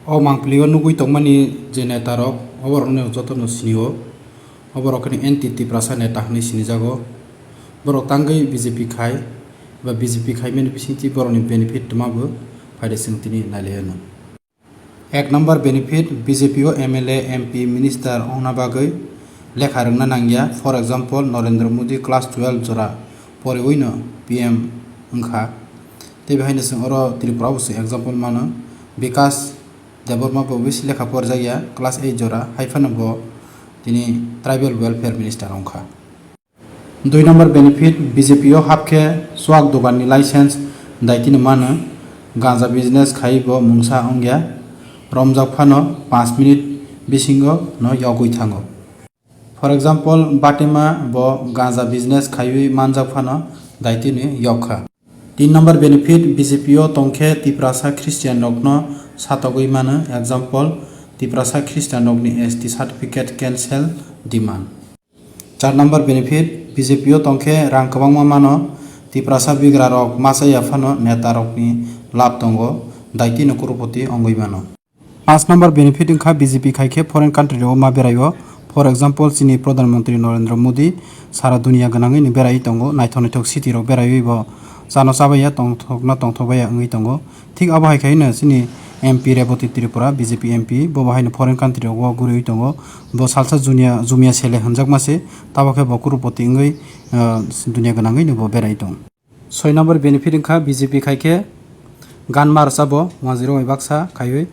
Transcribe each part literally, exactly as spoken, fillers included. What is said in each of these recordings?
O mangpili o nugwi tongmani je neta rok, oborokno jotono sinio. Oborok khe anti Tiprasa neta hwnwi sinijago. Borok tangwi B J P khai ba B J P khaimani bisingtwi borokni benefit twma bo phaide chwng tini nailaiyano. Ek number benefit, B J P o M L A, M P, minister wngna bagwi lekha rwngna nangya. For example, Narendra Modi class twelve jora poriwino P M wngkha. Tei behaino chwng oro Tripura o bo chwng example mano. Bikash Debbarma bo bisi lekha porjakya, class eight jora, hai phano bo tini tribal welfare minister wngkha. Dui number benefit, B J P o hapkhe chuak doganni license daitino mano, ganja business khai bo mungsa wngya, romjak phano panch minute bisingo no yogwi thango. For example, Batima bo ganja business khaiwi manjak phano daitino yokha. Tin number benefit, B J P o tongkhe Tiprasa Christian rokno satogwi mano, example, Tiprasa Christian rokni S T certificate cancel demand. Char number benefit, B J P o tongkhe rang kwbangma mano, Tiprasa bigra rok masa ya phano neta rokni lab tongo, daitino kurupoti wngwi mano. Panch number benefit wngkha B J P khai khe foreign country rok o ma berai o, for example, chini Pradhan Mantri Narendra Modi sara dunia gwnangwi ni berai tongo, naithok naithok city rok beraiwi bo chano chabaiya tongthokno tongthokbaiya wngwi tongo. Thik abo hai khaino chini M P Rebati Tripura, B J P M P, bo bo haino foreign country rogo guriwi tongo. Bo salsa jumia, jumia sele hwnjakma se, tabo khe bo kurupoti wngwi, ah, dunia gwnangwi no bo berai tong. Soi number benefit wngkha B J P khai khe ganma rwchabo wanjwirok bai baksa khaiwi.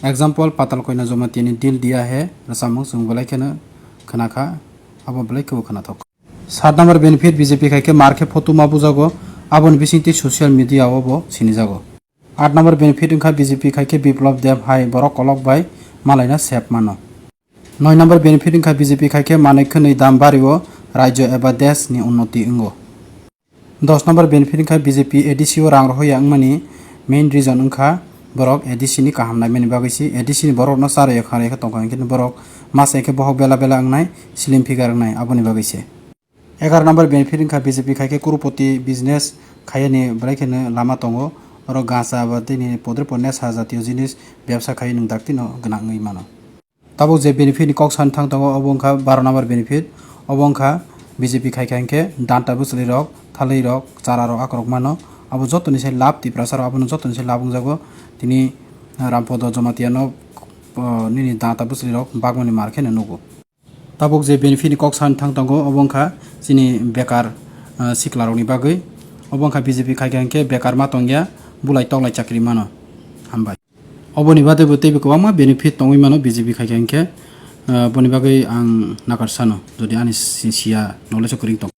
Example, Patal Koina Jamatia ni Dil Diya Hai rwchapmung chwng belai kheno khwnakha, abo belai khebo khwnathok. Sat number benefit, B J P khai khe mar khe photo ma bujago, aboni bisingtwi social media o bo sinijago. Aat number benefit wngkha B J P khai khe Biplab Deb hai borok kolok bai malaina sep mano. Noi number benefit wngkha B J P khai khe manwi khwnwi dam bario, rajyo eba desh ni unnoti wngo. Dos number benefit wngkha B J P A D C o rang rohorya wngmani main reason wngkha borok A D C ni kaham naimani bagwi se. A D C ni borok no charwi khanai khe tongkha, hinkhe borok masa hinkhe bohok bela bela wngnai, slim figure wngnai, aboni bagwi se. Egar number benefit wngkha B J P khai khe kurupoti business khaiyani belai kheno lama tongo. Oro gacha ba tini podre podre nesa jatiyo jinis bebsa khai nwng dakti no gwnang wngwi mano. Tabuk je benefit ni kok sani thang tongo, obo wngkha baro number benefit. Obo wngkha B J P khai kha hinkhe danta bwchwlwi rok, thalwi rok, chara rok akorok mano. Abo jotoni sai lab Tiprasa rok, abono jotoni sai lab wngjago. Tini Rampodo Jamatia no, o, nini danta bwchwlwi rok bagmani mar kheno nugo. Tabuk je benefit ni kok sani thang tongo, obo wngkha chini bekar, ah, sikla rokni bagwi. Obo wngkha B J P khai kha hinkhe bekar ma tongya, bulai toklai chakri mano. Hambai. Oboni bade bo teibo kwbangma benefit tongwi mano B J P khai kha hinkhe, ah, boni bagwi ang nakar sano, jodi ani si-, siya knowledge o kwrwng tong.